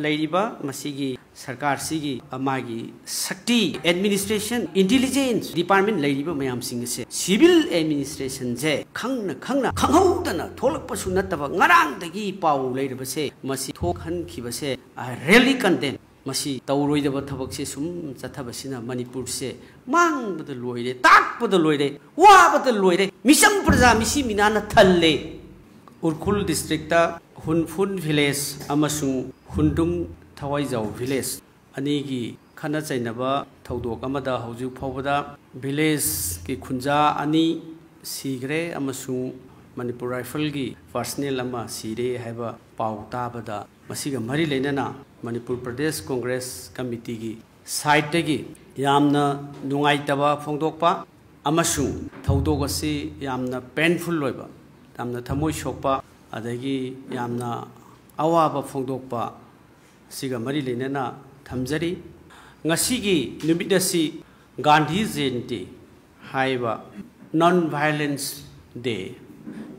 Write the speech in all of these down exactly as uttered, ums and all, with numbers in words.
ꯂꯩꯔꯤꯕ ꯃꯁꯤꯒꯤ ꯁꯔꯀꯥꯔꯁꯤꯒꯤ, ꯑ, ꯃꯥꯒꯤ ꯁꯛꯇꯤ, administration, intelligence department ꯂꯩꯔꯤꯕ ꯃꯌꯥꯝꯁꯤꯡ ꯑꯁꯦ, civil administrationꯁꯦ ꯈꯪꯅ ꯈꯪꯅ, ꯈꯪꯍꯧꯗꯅ ꯊꯣꯛꯂꯛꯄꯁꯨ ꯅꯠꯇꯕ, ꯉꯔꯥꯡꯗꯒꯤ ꯄꯥꯎ ꯂꯩꯔꯕꯁꯦ, ꯃꯁꯤ ꯊꯣꯛꯍꯟꯈꯤꯕꯁꯦ, I really condemn꯫ ꯃꯁꯤ ꯇꯧꯔꯣꯏꯗꯕ ꯊꯕꯛꯁꯦ ꯁꯨꯝ ꯆꯠꯊꯕꯁꯤꯅ ꯃꯅꯤꯄꯨꯔꯁꯦ ꯃꯥꯡꯕꯗ ꯂꯣꯏꯔꯦ, ꯇꯥꯛꯄꯗ ꯂꯣꯏꯔꯦ, ꯋꯥꯕꯗ ꯂꯣꯏꯔꯦ, ꯃꯤꯆꯝ ꯄ꯭ꯔꯖꯥ ꯃꯤꯁꯤ ꯃꯤꯅꯥꯅ ꯊꯜꯂꯦ꯫ ꯎꯔꯈꯨꯜ districtꯇ ꯍꯨꯟꯐꯨꯟ village ꯑꯃꯁꯨꯡ ꯍꯨꯟꯗꯨꯡ ꯊꯋꯥꯏꯖꯥꯎ village ꯑꯅꯤꯒꯤ ꯈꯠꯅ ꯆꯩꯅꯕ ꯊꯧꯗꯣꯛ ꯑꯃꯗ ꯍꯧꯖꯤꯛ ꯐꯥꯎꯕꯗ villageꯀꯤ ꯈꯨꯟꯖꯥ ꯑꯅꯤ ꯁꯤꯈ꯭ꯔꯦ ꯑꯃꯁꯨꯡ ꯃꯅꯤꯄꯨꯔ Rifleꯒꯤ personnel ꯑꯃ ꯁꯤꯔꯦ ꯍꯥꯏꯕ ꯄꯥꯎ ꯇꯥꯕꯗ, ꯃꯁꯤꯒ ꯃꯔꯤ ꯂꯩꯅꯅ ꯃꯅꯤꯄꯨꯔ ꯄ꯭ꯔꯗꯦꯁ ꯀꯣꯡꯒ꯭ꯔꯦꯁ ꯀꯃꯤꯇꯤꯒꯤ sideꯇꯒꯤ ꯌꯥꯝꯅ ꯅꯨꯡꯉꯥꯏꯇꯕ ꯐꯣꯡꯗꯣꯛꯄ ꯑꯃꯁꯨꯡ ꯊꯧꯗꯣꯛ ꯑꯁꯤ ꯌꯥꯝꯅ painful ꯑꯣꯏꯕ, ꯌꯥꯝꯅ ꯊꯃꯣꯏ ꯁꯣꯛꯄ, ꯑꯗꯒꯤ ꯌꯥꯝꯅ ꯑꯋꯥꯕ ꯐꯣꯡꯗꯣꯛꯄ ꯑꯁꯤꯒ ꯃꯔꯤ ꯂꯩꯅꯅ ꯊꯝꯖꯔꯤ꯫ ꯉꯁꯤꯒꯤ ꯅꯨꯃꯤꯠ ꯑꯁꯤ ꯒꯥꯟꯙꯤ ꯖꯌꯟꯇꯤ ꯍꯥꯏꯕ Non Violence Day,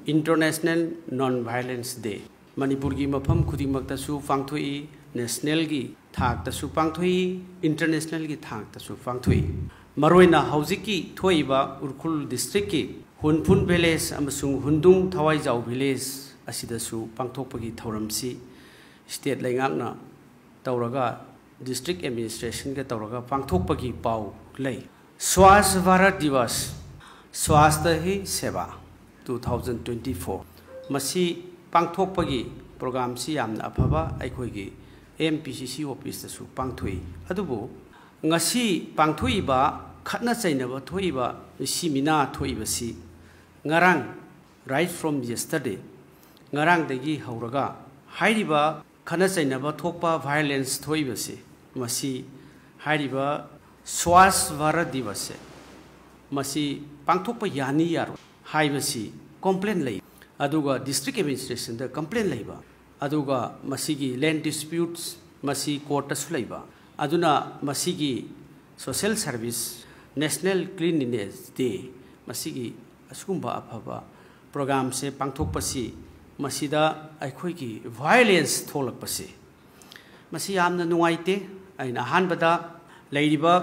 International Non Violence Day, ꯃꯅꯤꯄꯨꯔꯒꯤ ꯃꯐꯝ ꯈꯨꯗꯤꯡꯃꯛꯇꯁꯨ ꯄꯥꯡꯊꯣꯛꯏ, nationalꯒꯤ ꯊꯥꯛꯇꯁꯨ ꯄꯥꯡꯊꯣꯛꯏ, internationalꯒꯤ ꯊꯥꯛꯇꯁꯨ ꯄꯥꯡꯊꯣꯛꯏ꯫ ꯃꯔꯨꯑꯣꯏꯅ ꯍꯧꯖꯤꯛꯀꯤ ꯊꯣꯛꯏꯕ ꯎꯔꯈꯨꯜ districtꯀꯤ ꯍꯨꯟꯐꯨꯟ village ꯑꯃꯁꯨꯡ ꯍꯨꯟꯗꯨꯡ ꯊꯋꯥꯏꯖꯥꯎ village ꯑꯁꯤꯗꯁꯨ ꯄꯥꯡꯊꯣꯛꯄꯒꯤ ꯊꯧꯔꯝꯁꯤ state ꯂꯩꯉꯥꯛꯅ ꯇꯧꯔꯒ, district administrationꯒ ꯇꯧꯔꯒ ꯄꯥꯡꯊꯣꯛꯄꯒꯤ ꯄꯥꯎ ꯂꯩ꯫ Swachh Bharat Diwas, Swachhta Hi Seva, two thousand twenty-four꯫ ꯃꯁꯤ ꯄꯥꯡꯊꯣꯛꯄꯒꯤ programꯁꯤ ꯌꯥꯝꯅ ꯑꯐꯕ ꯑꯩꯈꯣꯏꯒꯤ M P C C officeꯇꯁꯨ ꯄꯥꯡꯊꯣꯛꯏ꯫ ꯑꯗꯨꯕꯨ ꯉꯁꯤ ꯄꯥꯡꯊꯣꯛꯏꯕ ꯈꯠꯅ ꯆꯩꯅꯕ ꯊꯣꯛꯏꯕ, ꯃꯤꯁꯤ ꯃꯤꯅꯥ ꯊꯣꯛꯏꯕꯁꯤ ꯉꯔꯥꯡ, right from yesterday, ꯉꯔꯥꯡꯗꯒꯤ ꯍꯧꯔꯒ ꯍꯥꯏꯔꯤꯕ ꯈꯠꯅ ꯆꯩꯅꯕ ꯊꯣꯛꯄ, violence ꯊꯣꯛꯏꯕꯁꯤ, ꯃꯁꯤ ꯍꯥꯏꯔꯤꯕ Swachh Bharat Divasꯁꯦ, ꯃꯁꯤ ꯄꯥꯡꯊꯣꯛꯄ ꯌꯥꯅꯤ ꯌꯥꯔꯣꯏ ꯍꯥꯏꯕꯁꯤ complaint ꯂꯩ꯫ ꯑꯗꯨꯒ district administrationꯗ complaint ꯂꯩꯕ, ꯑꯗꯨꯒ ꯃꯁꯤꯒꯤ land disputes ꯃꯁꯤ courtꯇꯁꯨ ꯂꯩꯕ, ꯑꯗꯨꯅ ꯃꯁꯤꯒꯤ social service, National Cleanliness Day, ꯃꯁꯤꯒꯤ ꯑꯁꯤꯒꯨꯝꯕ ꯑꯐꯕ programꯁꯦ ꯄꯥꯡꯊꯣꯛꯄꯁꯤ, ꯃꯁꯤꯗ ꯑꯩꯈꯣꯏꯒꯤ violence ꯊꯣꯛꯂꯛꯄꯁꯤ, ꯃꯁꯤ ꯌꯥꯝꯅ ꯅꯨꯡꯉꯥꯏꯇꯦ꯫ ꯑꯩꯅ ꯑꯍꯥꯟꯕꯗ ꯂꯩꯔꯤꯕ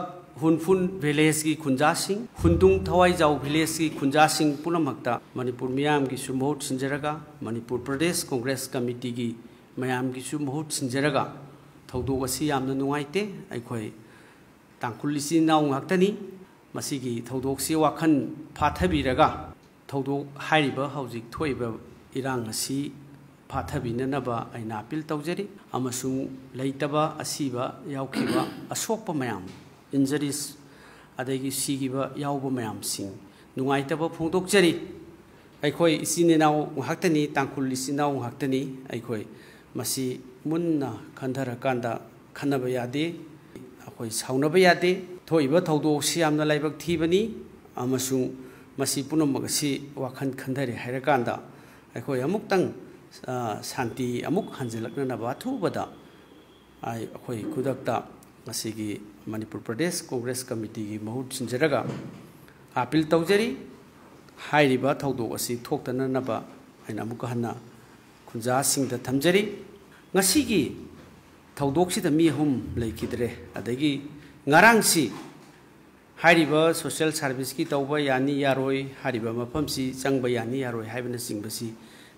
ꯍꯨꯟꯐꯨꯟ ꯚꯤꯂꯦꯖꯀꯤ ꯈꯨꯟꯖꯥꯁꯤꯡ, ꯍꯨꯟꯗꯨꯡ ꯊꯋꯥꯏꯖꯥꯎ ꯚꯤꯂꯦꯖꯀꯤ ꯈꯨꯟꯖꯥꯁꯤꯡ ꯄꯨꯝꯅꯃꯛꯇ ꯃꯅꯤꯄꯨꯔ ꯃꯤꯌꯥꯝꯒꯤꯁꯨ ꯃꯍꯨꯠ ꯁꯤꯟꯖꯔꯒ, ꯃꯅꯤꯄꯨꯔ ꯄ꯭ꯔꯗꯦꯁ ꯀꯣꯡꯒ꯭ꯔꯦꯁ ꯀꯃꯤꯇꯤꯒꯤ ꯃꯌꯥꯝꯒꯤꯁꯨ ꯃꯍꯨꯠ ꯁꯤꯟꯖꯔꯒ, ꯊꯧꯗꯣꯛ ꯑꯁꯤ ꯌꯥꯝꯅ ꯅꯨꯡꯉꯥꯏꯇꯦ꯫ ꯑꯩꯈꯣꯏ ꯇꯥꯡꯈꯨꯜ ꯏꯆꯤꯟ ꯏꯅꯥꯎ ꯉꯥꯛꯇꯅꯤ꯫ ꯃꯁꯤꯒꯤ ꯊꯧꯗꯣꯛꯁꯤ ꯋꯥꯈꯜ ꯐꯥꯊꯕꯤꯔꯒ, ꯊꯧꯗꯣꯛ ꯍꯥꯏꯔꯤꯕ ꯍꯧꯖꯤꯛ ꯊꯣꯛꯏꯕ ꯏꯔꯥꯡ ꯑꯁꯤ ꯐꯥꯊꯕꯤꯅꯅꯕ ꯑꯩꯅ ꯑꯄꯤꯜ ꯇꯧꯖꯔꯤ, ꯑꯃꯁꯨꯡ ꯂꯩꯇꯕ, ꯑꯁꯤꯕ ꯌꯥꯎꯈꯤꯕ, ꯑꯁꯣꯛꯄ ꯃꯌꯥꯝ, ꯏꯟꯖꯔꯤꯁ, ꯑꯗꯒꯤ ꯁꯤꯈꯤꯕ ꯌꯥꯎꯕ ꯃꯌꯥꯝꯁꯤꯡ ꯅꯨꯡꯉꯥꯏꯇꯕ ꯐꯣꯡꯗꯣꯛꯆꯔꯤ꯫ ꯑꯩꯈꯣꯏ ꯏꯆꯤꯟ ꯏꯅꯥꯎ ꯉꯥꯛꯇꯅꯤ, ꯇꯥꯡꯈꯨꯜ ꯏꯆꯤꯟ ꯏꯅꯥꯎ ꯉꯥꯛꯇꯅꯤ꯫ ꯑꯩꯈꯣꯏ ꯃꯁꯤ ꯃꯨꯟꯅ ꯈꯟꯊꯔꯀꯥꯟꯗ ꯈꯟꯅꯕ ꯌꯥꯗꯦ, ꯑꯩꯈꯣꯏ ꯁꯥꯎꯅꯕ ꯌꯥꯗꯦ꯫ ꯊꯣꯛꯏꯕ ꯊꯧꯗꯣꯛꯁꯤ ꯌꯥꯝꯅ ꯂꯥꯏꯕꯛ ꯊꯤꯕꯅꯤ, ꯑꯃꯁꯨꯡ ꯃꯁꯤ ꯄꯨꯝꯅꯃꯛ ꯑꯁꯤ ꯋꯥꯈꯜ ꯈꯟꯊꯔꯦ ꯍꯥꯏꯔꯀꯥꯟꯗ ꯑꯩꯈꯣꯏ ꯑꯃꯨꯛꯇꯪ, ꯑ, ꯁꯥꯟꯇꯤ ꯑꯃꯨꯛ ꯍꯟꯖꯤꯜꯂꯛꯅꯅꯕ ꯑꯊꯨꯕꯗ ꯑꯩ, ꯑꯩꯈꯣꯏ ꯈꯨꯗꯛꯇ ꯉꯁꯤꯒꯤ ꯃꯅꯤꯄꯨꯔ ꯄ꯭ꯔꯗꯦꯁ ꯀꯣꯡꯒ꯭ꯔꯦꯁ ꯀꯃꯤꯇꯤꯒꯤ ꯃꯍꯨꯠ ꯁꯤꯟꯖꯔꯒ ꯑꯥꯄꯤꯜ ꯇꯧꯖꯔꯤ꯫ ꯍꯥꯏꯔꯤꯕ ꯊꯧꯗꯣꯛ ꯑꯁꯤ ꯊꯣꯛꯇꯅꯅꯕ ꯑꯩꯅ ꯑꯃꯨꯛꯀ ꯍꯟꯅ ꯈꯨꯟꯖꯥꯁꯤꯡꯗ ꯊꯝꯖꯔꯤ꯫ ꯉꯁꯤꯒꯤ ꯊꯧꯗꯣꯛꯁꯤꯗ ꯃꯤ ꯑꯍꯨꯝ ꯂꯩꯈꯤꯗ꯭ꯔꯦ꯫ ꯑꯗꯒꯤ ꯉꯔꯥꯡꯁꯤ ꯍꯥꯏꯔꯤꯕ ꯁꯣꯁꯤꯌꯦꯜ ꯁꯥꯔꯚꯤꯁꯀꯤ ꯇꯧꯕ ꯌꯥꯅꯤ ꯌꯥꯔꯣꯏ, ꯍꯥꯏꯔꯤꯕ ꯃꯐꯝꯁꯤ ꯆꯪꯕ ꯌꯥꯅꯤ ꯌꯥꯔꯣꯏ ꯍꯥꯏꯕꯅꯆꯤꯡꯕꯁꯤ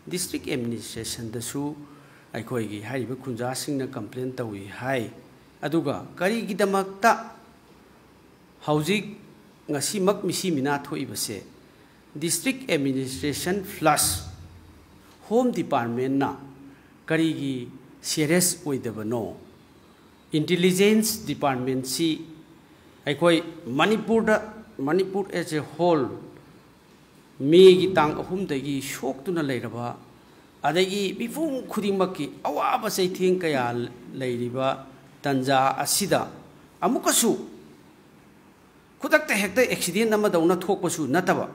ꯗꯤꯁꯇ꯭ꯔꯤꯛ ꯑꯦꯗꯃꯤꯅꯤꯁꯇ꯭ꯔꯦꯁꯟꯗꯁꯨ ꯑꯩꯈꯣꯏꯒꯤ ꯍꯥꯏꯔꯤꯕ ꯈꯨꯟꯖꯥꯁꯤꯡꯅ ꯀꯝꯄ꯭ꯂꯦꯟ ꯇꯧꯏ ꯍꯥꯏ꯫ ꯑꯗꯨꯒ ꯀꯔꯤꯒꯤꯗꯃꯛꯇ ꯍꯧꯖꯤꯛ ꯉꯁꯤꯃꯛ ꯃꯤꯁꯤ ꯃꯤꯅꯥ ꯊꯣꯛꯏꯕꯁꯦ ꯗꯤꯁꯇ꯭ꯔꯤꯛ ꯑꯦꯗꯃꯤꯅꯤꯁꯇ꯭ꯔꯦꯁꯟ ꯄ꯭ꯂꯁ ꯍꯣꯝ ꯗꯤꯄꯥꯔꯠꯃꯦꯟꯅ ꯀꯔꯤꯒꯤ ꯁꯤꯔꯤꯌꯁ ꯑꯣꯏꯗꯕꯅꯣ? ꯏꯟꯇꯤꯂꯤꯖꯦꯟꯁ ꯗꯤꯄꯥꯔꯠꯃꯦꯟꯁꯤ ꯑꯩꯈꯣꯏ ꯃꯅꯤꯄꯨꯔꯗ, ꯃꯅꯤꯄꯨꯔ as a whole, ꯃꯦꯒꯤ ꯇꯥꯡ ꯑꯍꯨꯝꯗꯒꯤ ꯁꯣꯛꯇꯨꯅ ꯂꯩꯔꯕ, ꯑꯗꯒꯤ ꯃꯤꯄꯨꯝ ꯈꯨꯗꯤꯡꯃꯛꯀꯤ ꯑꯋꯥꯕ ꯆꯩꯊꯦꯡ ꯀꯌꯥ ꯂꯩꯔꯤꯕ ꯇꯟꯖꯥ ꯑꯁꯤꯗ ꯑꯃꯨꯛꯀꯁꯨ ꯈꯨꯗꯛꯇ ꯍꯦꯛꯇ ꯑꯦꯛꯁꯤꯗꯦꯟ ꯑꯃꯗꯧꯅ ꯊꯣꯛꯄꯁꯨ ꯅꯠꯇꯕ,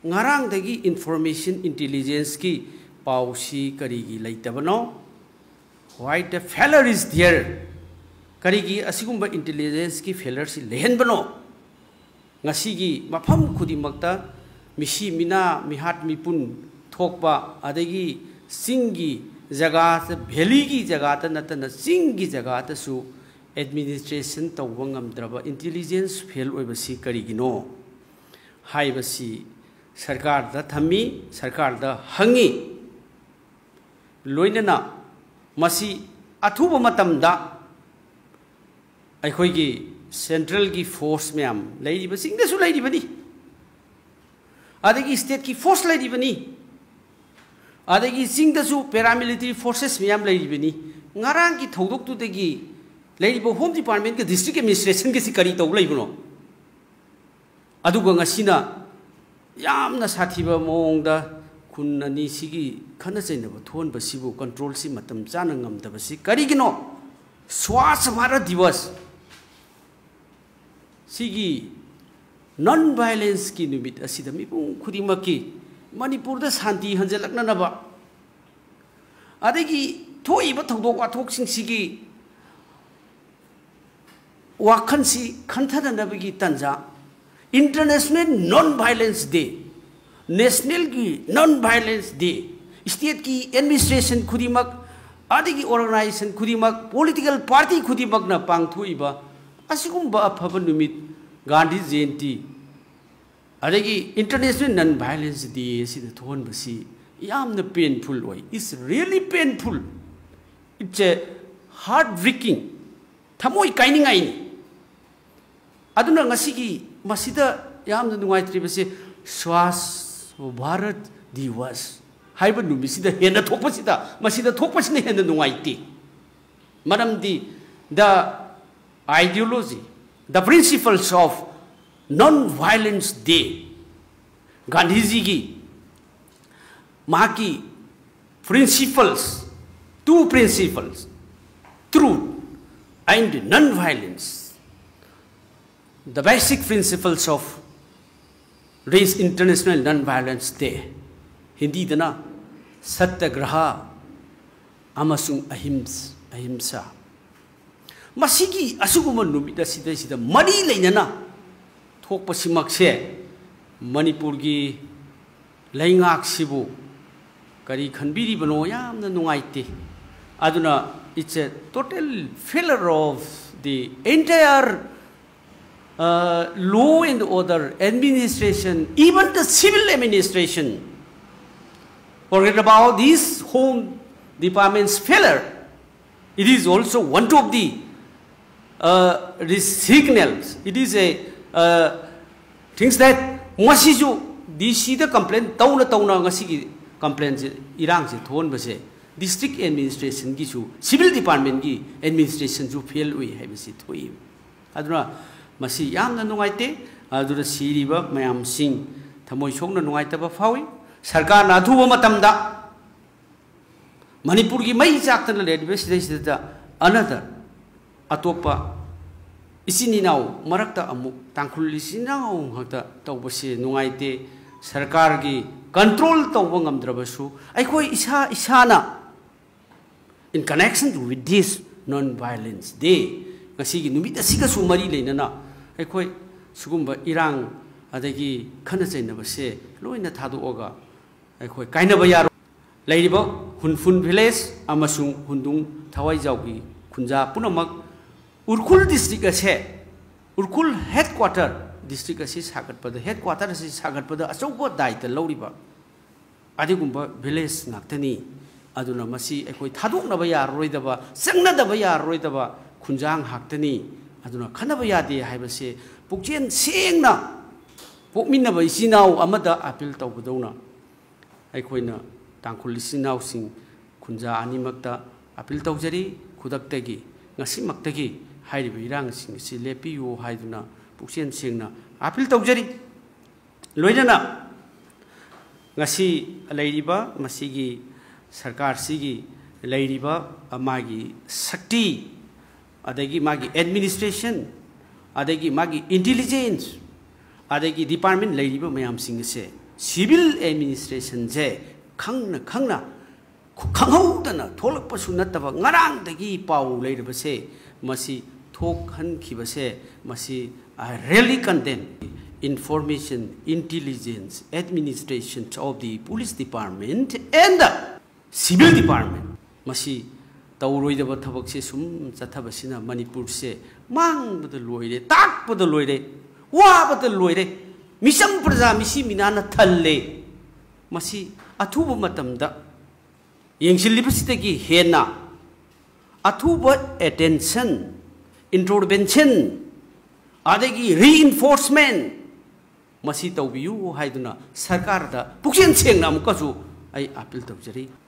ꯉꯔꯥꯡꯗꯒꯤ ꯏꯟꯐꯣꯔꯃꯦꯁꯟ ꯏꯟꯇꯤꯂꯤꯖꯦꯟꯁꯀꯤ ꯄꯥꯎꯁꯤ ꯀꯔꯤꯒꯤ ꯂꯩꯇꯕꯅꯣ? Why the failure is there? ꯀꯔꯤꯒꯤ ꯑꯁꯤꯒꯨꯝꯕ ꯏꯟꯇꯤꯂꯤꯖꯦꯟꯁꯀꯤ ꯐꯦꯂꯔꯁꯤ ꯂꯩꯍꯟꯕꯅꯣ? ꯉꯁꯤꯒꯤ ꯃꯐꯝ ꯈꯨꯗꯤꯡꯃꯛꯇ ꯃꯤꯁꯤ ꯃꯤꯅꯥ, ꯃꯤꯍꯥꯠ ꯃꯤꯄꯨꯟ ꯊꯣꯛꯄ, ꯑꯗꯒꯤ ꯆꯤꯡꯒꯤ ꯖꯒꯥꯗ, ꯚꯦꯂꯤꯒꯤ ꯖꯒꯥꯗ ꯅꯠꯇꯅ ꯆꯤꯡꯒꯤ ꯖꯒꯥꯗꯁꯨ ꯑꯦꯗꯃꯤꯅꯤꯁꯇ꯭ꯔꯦꯁꯟ ꯇꯧꯕ ꯉꯝꯗ꯭ꯔꯕ, ꯏꯟꯇꯦꯂꯤꯖꯦꯟꯁ ꯐꯦꯜ ꯑꯣꯏꯕꯁꯤ ꯀꯔꯤꯒꯤꯅꯣ ꯍꯥꯏꯕꯁꯤ ꯁꯔꯀꯥꯔꯗ ꯊꯝꯃꯤ, ꯁꯔꯀꯥꯔꯗ ꯍꯪꯉꯤ꯫ ꯂꯣꯏꯅꯅ ꯃꯁꯤ ꯑꯊꯨꯕ ꯃꯇꯝꯗ ꯑꯩꯈꯣꯏꯒꯤ ꯁꯦꯟꯇ꯭ꯔꯦꯜꯒꯤ ꯐꯣꯔꯁ ꯃꯌꯥꯝ ꯂꯩꯔꯤꯕꯁꯤꯡꯗꯁꯨ ꯂꯩꯔꯤꯕꯅꯤ, ꯑꯗꯒꯤ ꯁ꯭ꯇꯦꯠꯀꯤ ꯐꯣꯔꯁ ꯂꯩꯔꯤꯕꯅꯤ, ꯑꯗꯒꯤ ꯆꯤꯡꯗꯁꯨ ꯄꯦꯔꯥꯃꯤꯂꯤꯇꯔꯤ ꯐꯣꯔꯁꯦꯁ ꯃꯌꯥꯝ ꯂꯩꯔꯤꯕꯅꯤ꯫ ꯉꯔꯥꯡꯒꯤ ꯊꯧꯗꯣꯛꯇꯨꯗꯒꯤ ꯂꯩꯔꯤꯕ ꯍꯣꯝ ꯗꯤꯄꯥꯔꯠꯃꯦꯟꯒ ꯗꯤꯁꯇ꯭ꯔꯤꯛ ꯑꯦꯗꯃꯤꯅꯤꯁꯇ꯭ꯔꯦꯁꯟꯒꯁꯤ ꯀꯔꯤ ꯇꯧꯕ ꯂꯩꯕꯅꯣ? ꯑꯗꯨꯒ ꯉꯁꯤꯅ ꯌꯥꯝꯅ ꯁꯥꯊꯤꯕ ꯃꯑꯣꯡꯗ ꯈꯨꯟ ꯑꯅꯤꯁꯤꯒꯤ ꯈꯠꯅ ꯆꯩꯅꯕ ꯊꯣꯛꯍꯟꯕꯁꯤꯕꯨ ꯀꯟꯇ꯭ꯔꯣꯜꯁꯤ ꯃꯇꯝ ꯆꯥꯅ ꯉꯝꯗꯕꯁꯤ ꯀꯔꯤꯒꯤꯅꯣ? ꯁ꯭ꯋꯥꯁ ꯚꯥꯔꯠ ꯗꯤꯋꯁ ꯁꯤꯒꯤ ꯅꯟ ꯚꯥꯏꯂꯦꯟꯁꯀꯤ ꯅꯨꯃꯤꯠ ꯑꯁꯤꯗ ꯃꯤꯄꯨꯝ ꯈꯨꯗꯤꯡꯃꯛꯀꯤ ꯃꯅꯤꯄꯨꯔꯗ ꯁꯥꯟꯇꯤ ꯍꯟꯖꯤꯜꯂꯛꯅꯅꯕ, ꯑꯗꯒꯤ ꯊꯣꯛꯏꯕ ꯊꯧꯗꯣꯛ ꯋꯥꯊꯣꯛꯁꯤꯡꯁꯤꯒꯤ ꯋꯥꯈꯜꯁꯤ ꯈꯟꯊꯅꯅꯕꯒꯤ ꯇꯥꯟꯖꯥ, ꯏꯟꯇꯔꯅꯦꯁꯅꯦꯜ ꯅꯟ ꯚꯥꯏꯂꯦꯟꯁ ꯗꯦ, ꯅꯦꯁꯅꯦꯜꯒꯤ ꯅꯟ ꯚꯥꯏꯂꯦꯟꯁ ꯗꯦ, ꯁ꯭ꯇꯦꯠꯀꯤ ꯑꯦꯗꯃꯤꯅꯤꯁꯇ꯭ꯔꯦꯁꯟ ꯈꯨꯗꯤꯡꯃꯛ, ꯑꯗꯒꯤ ꯑꯣꯔꯒꯅꯥꯏꯖꯦꯁꯟ ꯈꯨꯗꯤꯡꯃꯛ, ꯄꯣꯂꯤꯇꯤꯀꯦꯜ ꯄꯥꯔꯇꯤ ꯈꯨꯗꯤꯡꯃꯛꯅ ꯄꯥꯡꯊꯣꯛꯏꯕ ꯑꯁꯤꯒꯨꯝꯕ ꯑꯐꯕ ꯅꯨꯃꯤꯠ, ꯒꯥꯟꯙꯤ ꯖꯌꯟꯇꯤ, ꯑꯗꯒꯤ ꯏꯟꯇꯔꯅꯦꯁꯅꯦꯜ ꯅꯟ ꯚꯥꯏꯂꯦꯟꯁ ꯗꯦ ꯑꯁꯤꯗ ꯊꯣꯛꯍꯟꯕꯁꯤ ꯌꯥꯝꯅ ꯄꯦꯟꯐꯨꯜ ꯑꯣꯏ꯫ It's really painful. It's a heart breaking. ꯊꯃꯣꯏ ꯀꯥꯏꯅꯤꯡꯉꯥꯏꯅꯤ꯫ ꯑꯗꯨꯅ ꯉꯁꯤꯒꯤ ꯃꯁꯤꯗ ꯌꯥꯝꯅ ꯅꯨꯡꯉꯥꯏꯇ꯭ꯔꯤꯕꯁꯤ ꯁ꯭ꯋꯥꯁ ꯚꯥꯔꯠ ꯗꯤꯋꯁ ꯍꯥꯏꯕ ꯅꯨꯃꯤꯠꯁꯤꯗ ꯍꯦꯟꯅ ꯊꯣꯛꯄꯁꯤꯗ, ꯃꯁꯤꯗ ꯊꯣꯛꯄꯁꯤꯅ ꯍꯦꯟꯅ ꯅꯨꯡꯉꯥꯏꯇꯦ꯫ ꯃꯔꯝꯗꯤ the ideology, the principles of non violence day, ꯒꯥꯟꯙꯤꯖꯤꯒꯤ ꯃꯍꯥꯛꯀꯤ principles, two principles, truth and non violence, the basic principles of this International Non Violence Day, ꯍꯤꯟꯗꯤꯗꯅ ꯁꯠꯇꯒ꯭ꯔꯍ ꯑꯃꯁꯨꯡ ꯑꯍꯤꯝꯁ ꯑꯍꯤꯝꯁꯥ꯫ ꯃꯁꯤꯒꯤ ꯑꯁꯤꯒꯨꯝꯕ ꯅꯨꯃꯤꯠ ꯑꯁꯤꯗꯩꯁꯤꯗ ꯃꯔꯤ ꯂꯩꯅꯅ ꯊꯣꯛꯄꯁꯤꯃꯛꯁꯦ ꯃꯅꯤꯄꯨꯔꯒꯤ ꯂꯩꯉꯥꯛꯁꯤꯕꯨ ꯀꯔꯤ ꯈꯟꯕꯤꯔꯤꯕꯅꯣ? ꯌꯥꯝꯅ ꯅꯨꯡꯉꯥꯏꯇꯦ꯫ ꯑꯗꯨꯅ, it's a total failure of the entire uh, law and order administration, even the civil administration. Forget about this home department's failure. It is also one of the uh, the signals. It is a uh, things that ꯃꯁꯤꯁꯨ ꯗꯤ ꯁꯤꯗ complain ꯇꯧꯅ ꯇꯧꯅ ꯉꯁꯤꯒꯤ ꯀꯝꯄ꯭ꯂꯦꯟꯁꯦ, ꯏꯔꯥꯡꯁꯦ ꯊꯣꯛꯍꯟꯕꯁꯦ, district ꯑꯦꯗꯃꯤꯅꯤꯁꯇ꯭ꯔꯦꯁꯟꯒꯤꯁꯨ, civil ꯗꯤꯄꯥꯔꯠꯃꯦꯟꯒꯤ ꯑꯦꯗꯃꯤꯅꯤꯁꯇ꯭ꯔꯦꯁꯟꯁꯨ fail ꯑꯣꯏ ꯍꯥꯏꯕꯁꯤ ꯊꯣꯛꯏ꯫ ꯑꯗꯨꯅ ꯃꯁꯤ ꯌꯥꯝꯅ ꯅꯨꯡꯉꯥꯏꯇꯦ꯫ ꯑꯗꯨꯅ ꯁꯤꯔꯤꯕ ꯃꯌꯥꯝꯁꯤꯡ ꯊꯃꯣꯏ ꯁꯣꯛꯅ ꯅꯨꯡꯉꯥꯏꯇꯕ ꯐꯥꯎꯏ꯫ ꯁꯔꯀꯥꯔꯅ ꯑꯊꯨꯕ ꯃꯇꯝꯗ ꯃꯅꯤꯄꯨꯔꯒꯤ ꯃꯩ ꯆꯥꯛꯇꯅ ꯂꯩꯔꯤꯕ ꯁꯤꯗꯩꯁꯤꯗ another ꯑꯇꯣꯞꯄ ꯏꯆꯤꯟ ꯏꯅꯥꯎ ꯃꯔꯛꯇ ꯑꯃꯨꯛ ꯇꯥꯡꯈꯨꯜ ꯏꯆꯤꯟ ꯏꯅꯥꯎ ꯉꯥꯛꯇ ꯇꯧꯕꯁꯦ ꯅꯨꯡꯉꯥꯏꯇꯦ꯫ ꯁꯔꯀꯥꯔꯒꯤ ꯀꯟꯇ꯭ꯔꯣꯜ ꯇꯧꯕ ꯉꯝꯗ꯭ꯔꯕꯁꯨ, ꯑꯩꯈꯣꯏ ꯏꯁꯥ ꯏꯁꯥꯅ, in connection with this non violence day, ꯉꯁꯤꯒꯤ ꯅꯨꯃꯤꯠ ꯑꯁꯤꯒꯁꯨ ꯃꯔꯤ ꯂꯩꯅꯅ, ꯑꯩꯈꯣꯏ ꯁꯤꯒꯨꯝꯕ ꯏꯔꯥꯡ ꯑꯗꯒꯤ ꯈꯠꯅ ꯆꯩꯅꯕꯁꯦ ꯂꯣꯏꯅ ꯊꯥꯗꯣꯛꯑꯒ ꯑꯩꯈꯣꯏ ꯀꯥꯏꯅꯕ ꯌꯥꯔꯣꯏ꯫ ꯂꯩꯔꯤꯕ ꯍꯨꯟꯐꯨꯟ ꯚꯤꯂꯦꯖ ꯑꯃꯁꯨꯡ ꯍꯨꯟꯗꯨꯡ ꯊꯋꯥꯏꯖꯥꯎꯒꯤ ꯈꯨꯟꯖꯥ ꯄꯨꯝꯅꯃꯛ, ꯎꯔꯈꯨꯜ ꯗꯤꯁꯇ꯭ꯔꯤꯛ ꯑꯁꯦ, ꯎꯔꯈꯨꯜ ꯍꯦꯗ ꯀ꯭ꯋꯥꯇꯔ, ꯗꯤꯁꯇ꯭ꯔꯤꯛ ꯑꯁꯤ ꯁꯥꯒꯠꯄꯗ, ꯍꯦꯗ ꯀ꯭ꯋꯥꯇꯔ ꯑꯁꯤ ꯁꯥꯒꯠꯄꯗ ꯑꯆꯧꯕ ꯗꯥꯏꯇ ꯂꯧꯔꯤꯕ ꯑꯗꯨꯒꯨꯝꯕ ꯚꯤꯂꯦꯖ ꯉꯥꯛꯇꯅꯤ꯫ ꯑꯗꯨꯅ ꯃꯁꯤ ꯑꯩꯈꯣꯏ ꯊꯥꯗꯣꯛꯅꯕ ꯌꯥꯔꯔꯣꯏꯗꯕ, ꯆꯪꯅꯗꯕ ꯌꯥꯔꯔꯣꯏꯗꯕ ꯈꯨꯟꯖꯥ ꯉꯥꯛꯇꯅꯤ꯫ ꯑꯗꯨꯅ ꯈꯟꯅꯕ ꯌꯥꯗꯦ ꯍꯥꯏꯕꯁꯦ ꯄꯨꯛꯆꯦꯜ ꯁꯦꯡꯅ ꯄꯣꯛꯃꯤꯟꯅꯕ ꯏꯆꯤꯟ ꯏꯅꯥꯎ ꯑꯃꯗ ꯑꯥꯄꯤꯜ ꯇꯧꯕꯗꯧꯅ, ꯑꯩꯈꯣꯏꯅ ꯇꯥꯡꯈꯨꯜ ꯏꯆꯤꯟ ꯏꯅꯥꯎꯁꯤꯡ ꯈꯨꯟꯖꯥ ꯑꯅꯤꯃꯛꯇ ꯑꯥꯄꯤꯜ ꯇꯧꯖꯔꯤ꯫ ꯈꯨꯗꯛꯇꯒꯤ, ꯉꯁꯤꯃꯛꯇꯒꯤ ꯍꯥꯏꯔꯤꯕ ꯏꯔꯥꯡꯁꯤꯡ ꯑꯁꯤ ꯂꯦꯞꯄꯤꯌꯨ ꯍꯥꯏꯗꯨꯅ ꯄꯨꯛꯆꯦꯜ ꯁꯦꯡꯅ ꯑꯥꯄꯤꯜ ꯇꯧꯖꯔꯤ꯫ ꯂꯣꯏꯅꯅ ꯉꯁꯤ ꯂꯩꯔꯤꯕ ꯃꯁꯤꯒꯤ ꯁꯔꯀꯥꯔꯁꯤꯒꯤ ꯂꯩꯔꯤꯕ ꯃꯥꯒꯤ ꯁꯛꯇꯤ, ꯑꯗꯒꯤ ꯃꯥꯒꯤ ꯑꯦꯗꯃꯤꯅꯤꯁꯇ꯭ꯔꯦꯁꯟ, ꯑꯗꯒꯤ ꯃꯥꯒꯤ ꯏꯟꯇꯤꯂꯤꯖꯦꯟꯁ, ꯑꯗꯒꯤ ꯗꯤꯄꯥꯔꯠꯃꯦꯟ ꯂꯩꯔꯤꯕ ꯃꯌꯥꯝꯁꯤꯡ ꯑꯁꯦ, ꯁꯤꯚꯤꯜ ꯑꯦꯗꯃꯤꯅꯤꯁꯇ꯭ꯔꯦꯁꯟꯁꯦ ꯈꯪꯅ ꯈꯪꯅ, ꯈꯪꯍꯧꯗꯅ ꯊꯣꯛꯂꯛꯄꯁꯨ ꯅꯠꯇꯕ, ꯉꯔꯥꯡꯗꯒꯤ ꯄꯥꯎ ꯂꯩꯔꯕꯁꯦ, ꯃꯁꯤ ꯊꯣꯛꯍꯟꯈꯤꯕꯁꯦ, ꯃꯁꯤ I really condemn꯫ Information Intelligence Administration of the Police Department and the Civil Department, ꯃꯁꯤ ꯇꯧꯔꯣꯏꯗꯕ ꯊꯕꯛꯁꯦ ꯁꯨꯝ ꯆꯠꯊꯕꯁꯤꯅ ꯃꯅꯤꯄꯨꯔꯁꯦ ꯃꯥꯡꯕꯗ ꯂꯣꯏꯔꯦ, ꯇꯥꯛꯄꯗ ꯂꯣꯏꯔꯦ, ꯋꯥꯕꯗ ꯂꯣꯏꯔꯦ, ꯃꯤꯆꯝ ꯄ꯭ꯔꯖꯥ ꯃꯤꯁꯤ ꯃꯤꯅꯥꯅ ꯊꯜꯂꯦ꯫ ꯃꯁꯤ ꯑꯊꯨꯕ ꯃꯇꯝꯗ ꯌꯦꯡꯁꯤꯜꯂꯤꯕꯁꯤꯗꯒꯤ ꯍꯦꯟꯅ ꯑꯊꯨꯕ attention, intervention, ꯑꯗꯒꯤ reinforcement ꯃꯁꯤ ꯇꯧꯕꯤꯌꯨ ꯍꯥꯏꯗꯨꯅ ꯁꯔꯀꯥꯔꯗ ꯄꯨꯛꯆꯦꯜ ꯁꯦꯡꯅ ꯑꯃꯨꯛꯀꯁꯨ ꯑꯩ appeal ꯇꯧꯖꯔꯤ꯫